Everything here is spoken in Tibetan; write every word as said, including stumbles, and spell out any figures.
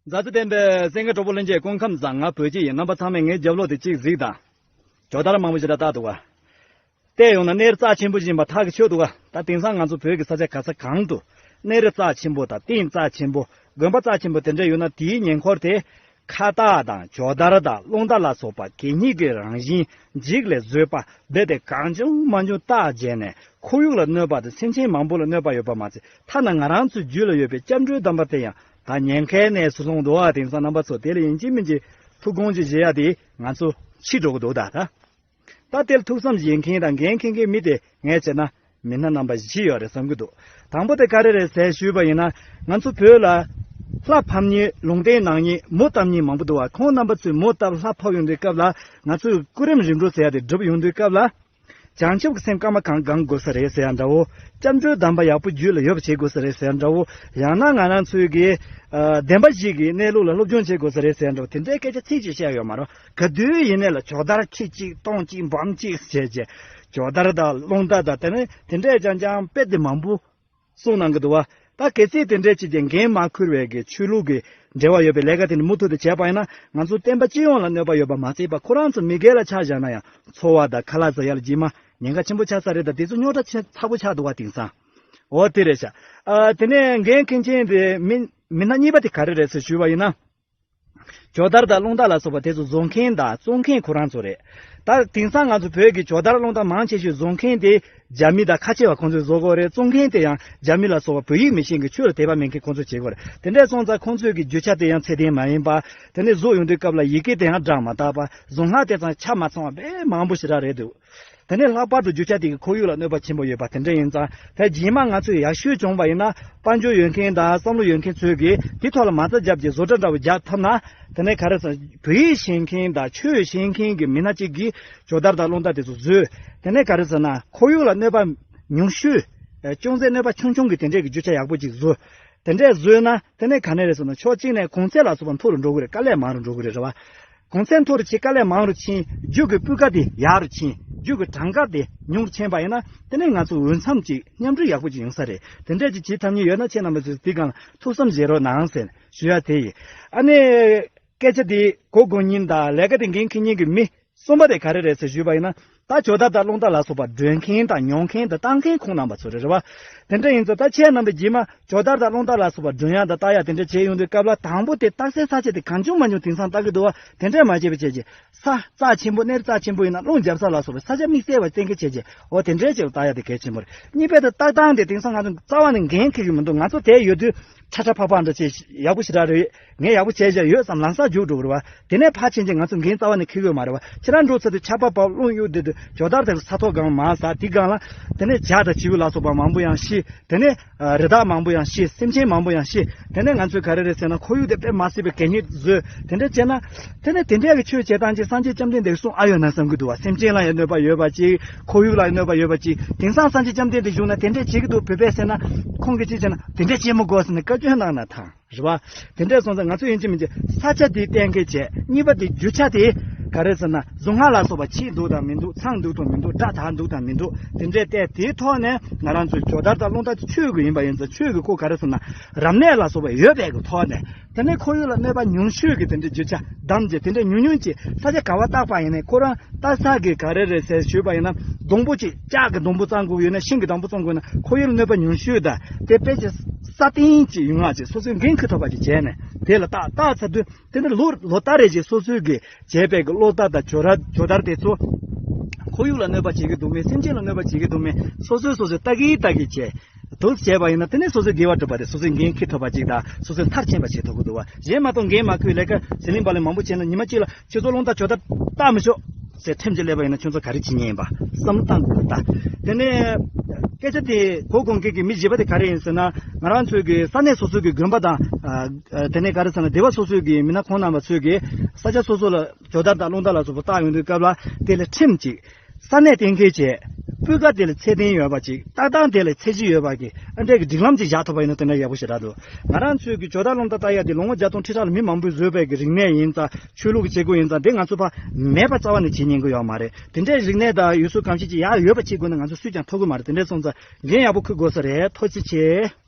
མཛའ་བརྩེ་ལྡན་པའི་སེང་གེ་གྲོགས་པོ་ལྷན་རྒྱས་སྐུ་ཁམས་བཟང་། ང་བོད་སྐྱིད་ཡིན། རྣམ་པ་ཚང་མས་ངའི་རྒྱབ་ལོགས་དེ་གཅིག་གཟིགས་དང་། ཇོ་དར་མང་པོ་ཞིག་ལ་བཏགས་འདུག་ག་བལྟས་ཡོང་ན་གནས་རྩ་ཆེན་པོ་ཞིག་ཡིན་པ་ཐག་གིས་ཆོད་འདུག་ག་ད་དེང་སང་ང་ཚོ་བོད་ཀྱི་ས་ཆ་ག་ས་གང་དུ་གནས་རི་རྩ་ཆེན་པོ་དང་སྟེང་རྩ་ཆེན་པོ། དགོན་པ་རྩ་ཆེན་པོ་དེ་འདྲ་ཡོད་ན། དེའི་ཉེ་འཁོར་དེ་ཁ་བཏགས་དང་ཇོ་དར་དང་རླུང་རྟ་ལ་སོགས་པ་གད་སྙིགས་ཀྱི་རང་བཞིན་འཇིག་ལས་བཟོས་པ་རྦད་དེ་གང་བྱུང་མང་བྱུང་བཏགས་བྱས་ནས། ཁོར་ཡུག་ལ་གནོད་པ་དང་སེམས་ཅན་མང་པོ་ལ་གནོད་པ་ཡོད་པ་མ་ཚད། ཐ་ན་ང་རང་ཚོའི་རྒྱུད་ལ་ཡོད་པའི་སྐྱབས་འགྲོའི་གདམས་པ་དེ་ཡང་ད་ཉེན་ཁའི་གནས་སུ་ལྷུང་འདུག་ག་དེང་སང་རྣམ་པ་ཚོ་དེ་ལ་ཡིན་གཅིག་མིན་གཅིག་ཐུགས་དགོངས་ཅིག་བཞེས་ཡ་དེ་ང་ཚོ་འཕྱི་འགྲོ་གི་འདུག་ད་ད། ད་དེ་ལ་ཐུགས་བསམ་བཞེས་མཁན་དང་འགན་འཁྱེར་མཁན་མི་དེ་ངས་བྱས་ན་མི་སྣ་རྣམ་པ་བཞི་ཡོད་རེད་བསམ་གྱི་འདུག་དང་པོ་དེ་ག་རེ་རེད་ཟེར་ཞུས་པ་ཡིན་ན། ང་ཚོ་བོད་ལ་ལྷ་ཕབ་མཁན་ལུང་བསྟན་གནང་མཁན་མོ་བཏབ་མཁན་མང་པོ་འདུག་ག་ཁོང་རྣམ་པ་ཚོས་མོ་བཏབ་ལྷ་ཕབ་ཡོང་དུས་སྐབས་ལ་ང་ཚོས་སྐུ་རིམ་རིམ་གྲོ་ཟེར་ཡ་དེ་སྒྲུབ་ཡོང་དུས་སྐབས་ལ། བྱང་ཆུབ་ཀྱི་སེམས་སྐར་མ་གང་སྒང་དགོས་ས་རེད་ཟེར་ཡ་འདྲ་བོ། སྐྱབས་འགྲོའི་གདམས་པ་ཡག་པོ་རྒྱུད་ལ་ཡོད་པ་བྱེད་དགོས་ས་རེད་ཟེར་ཡ་འདྲ་བོ། ཡང་ན་ང་རང་ཚོའི་གི་ཨ་བདེན་པ་བཞི་གི་གནས་ལུགས་ལ་སློབ་སྦྱོང་བྱེད་དགོས་ས་རེད་ཟེར་ཡ་འདྲ་བོ། དེ་འདྲའི་སྐད་ཆ་ཚིག་གཅིག་བཤད་ཡོད་མ་རེད། ག་དུས་ཡིན་ནའི་ལ་ཇོ་དར་ཁྱི་གཅིག་སྟོང་གཅིག་འབུམ་གཅིག་བྱས་བྱས། ཇོ་དར་དང་རླུང་རྟ་དང་དེ་ནས་དེ་འདྲས་ཅང་ཅང་དཔེ་དེ་མང་པོ་གསུངས་གནང་གི་འདུག་བ། ད་གལ་སྲིད་དེ་འདྲས་ཅིག་ཀྱང་འགན་མ་འཁུར་བའི་གི་ཆོས་ལུགས་ཀྱི་འབྲེལ་བ་ཡོད་པའི་ལས་ཀ་དེ་འདྲ་མུ་མཐུད་དུ་བྱས་པ་ཡིན་ན། ང་ཚོ་བསྟན་པ་སྤྱི་ཡོངས་ལ་གནོད་པ་ཡོད་པ་མ་ཚད་པ། ཁོ་རང་ཚོ་མི་སྒེར་ལ་ཆ་བཞག་ན་ཡང་འཚོ་བ་དང་ཁ་ལག་ཟ་ཡ་ལ་རྗེས་མ་ཉེན་ཁ་ཆེན་པོ་ཆགས་ས་རེད། ད་དེ་ཚོ་རྙོག་དྲ་ཆེ་ཚ་པོ་ཆགས་འདུག་བ་དེང་སང་། འོ་དེ་རེད་ཤག་ཨ་དེ་ནས་འགན་འཁྱེར་མཁན་དེ་མི་མི་སྣ་གཉིས་པ་དེ་ག་རེ་རེད་ཟེར་ཞུས་པ་ཡིན་ན། ཇོ་དར་དང་རླུང་རྟ་ལ་སོགས་པ་དེ་ཚོ་བཟོ་མཁན་དང་བཙོང་མཁན་ཁོ་རང་ཚོ་རེད། ད་དེང་སང་ང་ཚོ་བོད་ཀྱི་ཇོ་དར་རླུང་རྟ་མང་ཆེ་ཤོས་བཟོ་མཁན་དེ་རྒྱ་མི་དང་ཁ་ཆེ་བ་ཁོང་ཚོས་བཟོ་གོ་རེད། བཙོང་མཁན་དེ་ཡང་རྒྱ་མི་ལ་སོགས་པ་བོད་ཡིག་མི་ཤེས་མཁན་ཆོས་ལ་དད་པ་མེད་མཁན་ཁོང་ཚོས་བྱེད་གོ་རེད། དེ་འདྲས་སོང་ཙང་ཁོང་ཚོས་ཀྱི་རྒྱུ་ཆ་དེ་ཡང་ཚད་ལྡན་མ་ཡིན་པ། དེ་ནས་བཟོ་ཡོང་དུས་སྐབས་ལ་ཡི་གེ་དེ་ཡང་འདྲ་མ་དག་པ། བཟོ་སྔགས་དེ་ཚང་ཆ་མ་ཚང་བ་དཔེ་མང་པོ་ཞེ་དྲག་རེད་འདུག་དེ་ནས་ལྷག་པར་དུ་རྒྱུ་ཆ་དེ་གི་ཁོར་ཡུག་ལ་གནོད་པ་ཆེན་པོ་ཡོད་པ་དེ་འདྲ་ཡིན་ཙང་། ད་རྗེས་མ་ང་ཚོས་ཡག་ཤོས་བྱུང་བ་ཡིན་ན། དཔལ་འབྱོར་ཡོད་མཁན་དང་བསམ་བློ་ཡོད་མཁན་ཚོས་ཀྱིས་དེ་ཐོག་ལ་མ་རྩ་བརྒྱབ་ཀྱི་བཟོ་གྲྭ་འདྲ་བོ་རྒྱག་ཐུབ་ན། དེ་ནས་ག་རེ་ཟེར་ན་བོད་ཡིག་ཤེས་མཁན་དང་ཆོས་ཤེས་མཁན་གྱི་མི་སྣ་གཅིག་གིས་ཇོ་དར་དང་རླུང་རྟ་དེ་ཚོ་བཟོས། དེ་ནས་ག་རེ་ཟེར་ན་ཁོར་ཡུག་ལ་གནོད་པ་ཉུང་ཤོས། ཅུང་ཟད་གནོད་པ་ཆུང་ཆུང་གི་དེ་འདྲས་ཀྱི་རྒྱུ་ཆ་ཡག་པོ་ཅིག་བཟོས། དེ་འདྲས་བཟོས་ན་དེ་ནས་ག་ནས་རེད་ཟེར་ན་ཕྱོགས་གཅིག་ནས་གོང་ཚད་ལ་སོགས་པ་མཐོ་རུ་འགྲོ་གི་རེད། དཀའ་ལས་མང་རུ་འགྲོ་གི་རེད། རེད་བ། གོང་ཚད་མཐོ་རུ་ཕྱིན་དཀའ་ལས་མང་རུ་ཕྱིན། རྒྱུ་གི་སྤུས་ཀ་དེ་ཡག་རུ་ཕྱིན། རྒྱུ་གི་གྲངས་ཀ་དེ་ཉུང་རུ་ཕྱིན་པ་ཡིན་ན། དེ་ནས་ང་ཚོ་འོས་འཚམ་ཅིག་མཉམ་འགྲོ་ཡག་པོ་ཅིག་ཡོང་ས་རེད། དེ་འདྲས་ཅིག་བྱེད་ཐུབ་མཁན་ཡོད་ན་ཁྱེད་རྣམ་པ་ཚོས་དེ་སྒང་ལ་ཐུགས་བསམ་བཞེས་རོགས་གནང་ཟེར་ཞུ་ཡ་དེ་ཡིན། ཨ་ནི། སྐད་ཆ་དེ་གོ་དགོས་མཁན་དང་ལས་ཀ་དེ་འགན་འཁྱེར་མཁན་གྱི་མི་གསུམ་པ་དེ་ག་རེ་རེད་ཟེར་ཞུས་པ་ཡིན་ན། ད་ཇོ་དར་དང་རླུང་རྟ་ལ་སོགས་པ་སྒྲོན་མཁན་དང་ཉོ་མཁན་དང་བཏང་མཁན་ཁོང་རྣམ་པ་ཚོ་རེད། རེད་བ། དེ་འདྲ་ཡིན་ཙང་ད་ཁྱེད་རྣམ་པས་རྗེས་མ་ཇོ་དར་དང་རླུང་རྟ་ལ་སོགས་པ་སྒྲོན་ཡ་དང་བཏགས་ཡ་དེ་འདྲ་བྱས་ཡོང་དུས་སྐབས་ལ། དང་པོ་དེ་བཏགས་སའི་ས་ཆ་དེ་གང་བྱུང་མང་བྱུང་དེང་སང་བཏགས་ཀྱི་འདུག་བ། དེ་འདྲས་མ་བྱས་པ་བྱས་རྗེས། ས་རྩ་ཆེན་པོ་གནས་རྩ་ཆེན་པོ་ཡིན་ན་རླུང་རྒྱབ་ས་ལ་སོགས་པའི་ས་ཆ་དམིགས་བསལ་བ་གཏན་འཁེལ་བྱས་རྗེས། འོ་དེ་འདྲའི་ཆེད་ལ་བཏགས་ཡ་དེ་གལ་ཆེན་པོ་རེད། གཉིས་པ་དེ་བཏགས་སྟངས་དེ་དེང་སང་ང་ཚོ་རྩ་བ་ནས་འགན་འཁྱེར་གྱི་མི་འདུག་ང་ཚོ་དེ་ཡོད་དུས་ཁྲ་ཁྲ་ཕག་ཕག་འདྲ་བྱས་ཡག་པོ་ཞེ་དྲག་རེད། ངས་ཡག་པོ་བྱས་བཞག་ཡོད་བསམ་ལམ་སང་རྒྱུགས་འགྲོ་གི་རེད་བ། དེ་ནས་ཕར་ཕྱིན་ཆད་ང་ཚོ་འགན་རྩ་བ་ནས་འཁྱེར་གྱི་ཡོད་མ་རེད་བ། ཁྱེད་རང་འགྲོ་ཚར་དུས་ཆར་པ་བབས། རླུང་གཡུག་བསྡད་དུས་ཇོ་དར་དེ་ཚོ་ས་ཐོག་སྒང་མར་ཟག་དེ་སྒང་ལ། དེ་ནས་བྱ་དང་བྱིའུ་ལ་སོགས་པ་མང་པོ་ཡང་ཤི། དེ་ནས་རི་དྭགས་མང་པོ་ཡང་ཤི། སེམས་ཅན་མང་པོ་ཡང་ཤི། དེ་ནས་ང་ཚོས་ག་རེ་རེད་ཟེར་ན་ཁོར་ཡུག་དེ་དཔེ་མ་སྲིད་པའི་གད་སྙིགས་བཟོས། དེ་འདྲ་བྱས་ན། དེ་ནས་དེ་འདྲ་གི་ཆོས་བྱེད་སྟངས་ཅིག་སངས་རྒྱས་བཅོམ་ལྡན་འདས་གསུང་ཨ་ཡོད་ན་བསམ་གྱི་འདུག་བ། སེམས་ཅན་ལ་ཡང་གནོད་པ་ཡོད་པ་ཅིག་ཁོར་ཡུག་ལ་ཡང་གནོད་པ་ཡོད་པ་ཅིག་དེང་སང་སངས་རྒྱས་བཅོམ་ལྡན་འདས་བཞུགས་ན་དེ་འདྲ་བྱེད་ཀྱི་འདུག་བོད་པས་ཟེར་ན། ཁོང་གིས་ཅི་བྱས་ན་དེ་འདྲ་བྱེད་མི་དགོས་ཟེར་ནས་བཀའ་བཀྱོན་གནང་ན་ཐང་། རེད་བ། དེ་འདྲས་སོང་ཙང་ང་ཚོ་ཡིན་གཅིག་མིན་གཅིག་ས་ཆ་དེ་གཏན་འཁེལ་བྱས། གཉིས་པ་དེ་རྒྱུ་ཆ་དེ་ག་རེ་ཟེར་ན། གཟུངས་སྔགས་ལ་སོགས་པ་ཕྱིས་འདུག་དང་མི་འདུག་ཚང་འདུག་དང་མི་འདུག་སྒྲ་དག་འདུག་དང་མི་འདུག་དེ་འདྲས་བལྟས། དེའི་ཐོག་ནས་ང་རང་ཚོའི་ཇོ་དར་དང་རླུང་རྟ་དེ་ཆོས་ཀྱི་ཡིན་པ་ཡིན་ཙང་། ཆོས་ཀྱི་ཁོ་ག་རེ་ཟེར་ན། རབ་གནས་ལ་སོགས་པ་ཡོད་པའི་གི་ཐོག་ནས། དེ་ནས་ཁོར་ཡུག་ལ་གནོད་པ་ཉུང་ཤོས་ཀྱི་དེ་འདྲའི་རྒྱུ་ཆ་བདམས་བྱས། དེ་འདྲའི་ཉུང་ཉུང་ཅིག་ས་ཆ་ག་བ་བཏགས་པ་ཡིན་ནའི་ཁོ་རང་བཏགས་ས་གི་ག་རེ་རེད་ཟེར་ཞུས་པ་ཡིན་ན། སྡོང་པོ་ཅིག་ལྕགས་ཀྱི་སྡོང་པོ་བཙུགས་དགོས་ཡོད་ན། ཤིང་གི་སྡོང་པོ་བཙུགས་དགོས་ན། ཁོར་ཡུག་ལ་གནོད་པ་ཉུང་ཤོས་དང་དེ་དཔེ་ཅིག་སྲ་བརྟན་ཅིག་ཡོང་བ་ཅིག་སོ་སོའི་འགན་འཁུར་ཐུབ་པ་ཅིག་བྱས་ནས། དེ་ལ་བཏགས་བཏགས་ཚར་དུས་དེ་འདྲ་ལོ་ལོ་ལྟར་རེ་བཞིན་སོ་སོའི་གི་བྱས་པའི་གི་རླུང་རྟ་དང་ཇོ་ར་ཇོ་དར་དེ་ཚོ་ཁོར་ཡུག་ལ་གནོད་པ་བྱེད་ཀྱི་འདུག་མེད། སེམས་ཅན་ལ་གནོད་པ་བྱེད་ཀྱི་འདུག་མེད། སོ་སོས་སོ་སོས་ལྟ་གིན་ལྟ་གིན་བྱས། དུ་བྱས་པ་ཡིན་ན་དེ་ནས་སོ་སོའི་དགེ་བ་སྒྲུབ་པ་དེ། སོ་སོའི་འགན་འཁྱེར་ཐུབ་པ་ཅིག་དང་། སོ་སོའི་མཐར་ཕྱིན་པ་བྱེད་ཐུབ་ཀྱི་འདུག་བ། གཞན་མ་གཏོགས་འགན་མ་འཁུར་ལས་ཀ་ཟི་ལིང་བ་ལིང་མང་པོ་བྱས་ན། ཉི་མ་གཅིག་ལ་ཁྱེད་ཚོ་རླུང་རྟ་ཇོ་དར་བཏགས་མི་ཆོག་ཟེར་ཁྲིམས་ཅིག་སླེབས་པ་ཡིན་ན། ཁྱོད་ཚོ་ག་རེ་བྱེད་མཁན་ཡིན་པ་བསམ་བློ་བཏང་དགོས་ཀྱི་རེད་ད། དེ་ནས་སྐད་ཆ་དེ་གོ་དགོས་མཁན་གྱི་མི་བཞི་པ་དེ་ག་རེ་ཡིན་ཟེར་ན། ང་རང་ཚོའི་གི་ས་གནས་སོ་སོའི་གི་དགོན་པ་དང་། ཨ་དེ་ནས་ག་རེ་ཟེར་ན། སྡེ་བ་སོ་སོའི་གི་མི་སྣ་ཁོང་རྣམ་པ་ཚོས་གི་ས་ཆ་སོ་སོ་ལ་ཇོ་དར་དང་རླུང་རྟ་ལ་སོགས་པ་བཏགས་ཡོང་དུས་སྐབས་ལ། དེ་ལ་ཁྲིམས་ཅིག་ས་གནས་གཏན་འཁེལ་བྱས། སྤུས་ཀ་དེ་ལ་ཚད་ལྡན་ཡོད་པ་ཅིག་བཏགས་སྟངས་དེ་ལ་ཚད་གཞི་ཡོད་པ་གི་ཨ་འདྲས་ཀྱི་སྒྲིག་ལམ་ཅིག་བཞག་ཐུབ་པ་ཡིན་ན་དེ་འདྲ་ཡག་པོ་ཞེ་དྲག་འདུག་ང་རང་ཚོའི་གི་ཇོ་དར་རླུང་རྟ་བཏགས་ཡ་དེ་ལོ་ངོ་བརྒྱ་སྟོང་ཁྲི་ཕྲག་ལ་མི་མང་པོས་བཟོས་པའི་གི་རིག་གནས་ཡིན་ཙང་། ཆོས་ལུགས་ཀྱི་བྱེད་སྒོ་ཡིན་ཙང་། དེ་ང་ཚོ་ཕར་མེད་པ་རྩ་བ་ནས་བྱེད་ཉན་གི་ཡོད་མ་རེད། དེ་འདྲའི་རིག་གནས་དང་ཡུལ་སྲོལ་གོམས་གཤིས་ཅིག་ཡར་ཡོད་པ་བྱེད་དགོས་ན་ང་ཚོ་སུས་ཀྱང་ཐོབ་གི་མ་རེད། དེ་འདྲས་སོང་ཙང་འགན་ཡག་པོ་འཁུར་དགོས་ས་རེད། ཐུགས་རྗེ་ཆེ།